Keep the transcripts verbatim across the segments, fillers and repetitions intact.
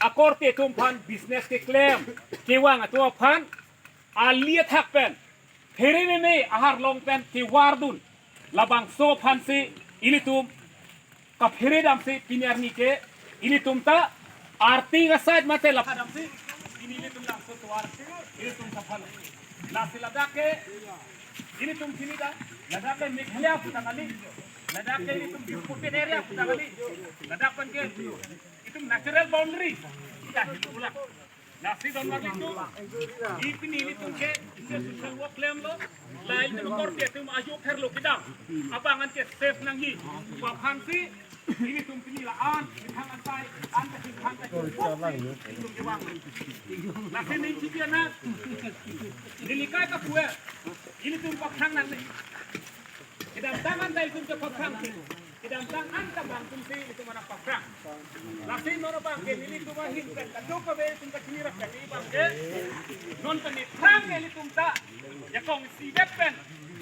akorte atum aphan business keklem, kevang atum aphan ali athak pen phere meme ahar long pen kevardun. Labangso aphansi ilitum kaphere damsi pini arni ke ilitum ta arting aside mate lapha damsi pini ilitum labangso tovar ilitum ta phan. Lasi ladak ke ilitum pini ta, ladak ke Meghalaya pu ta kali, ladak ke ilitum disputed area pu ta kali, ladak pen ke itum natural boundary ita hilu pula. Lasi don mar ilitum, ipini ilitum ke social work klemlo, la ilitum akorte atum ajo therlo kedam abang an ke safe nangji pu aphansi ilitum pini la-an methang asai an ta hingthang ta ilitum kevang. Lasi ning chipiana nelikai ka puer ilitum paprang nangne. Kedamtang an ta ilitum ke paprang. Kedamtang an ta bang atumsi ilitum anak paprang. Lasi non abang ke nelitum ahin pen kadokave ilitum kachini rap kali abang ke. Non pen ni prang ke ilitum ta jakong isivet pen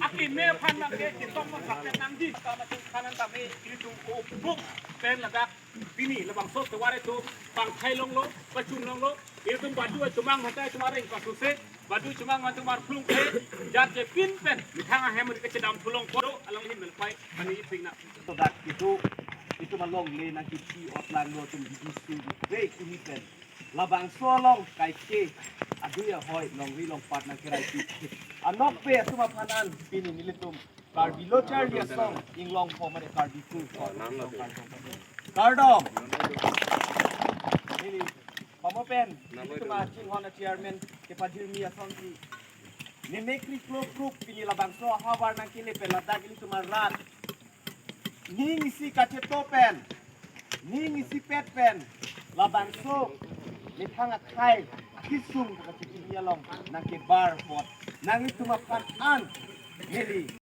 akeme aphan abang ke chetong abang sak pen nangji ta latum kanan tame ilitum ko buk pen ladak pini labangso tovar itum pangthai longlo, pachun longlo, ilitum badu atum anghatai atum areng pasuse, badu atum anghatai atum arplung ke, jat je pin pen methang ahem ri kachedam thulong kodo, alangli hin melpai, kani iping na. So that itu, itu malong le na kiti otlang lo atum di disu, break ini pen. Labangso along kaike, adu ya hoi, longri longpat nangkerai ti. Anokpe atum aphan an, pini nelitum Karbi Lo Charli Asong, inglong pho mane Karbi Fu. Kardom. Neli, pamopen, nelitum achinghon a chairman kepajirmi asonsi nemekri klo kruk pini labangso ahavar nangkele pen ladak ilitum arat ning isi kacheto pen, ning isipet pen, labangso methang akhai akisung kachekili along nangkebar apot nanglitum aphan an neli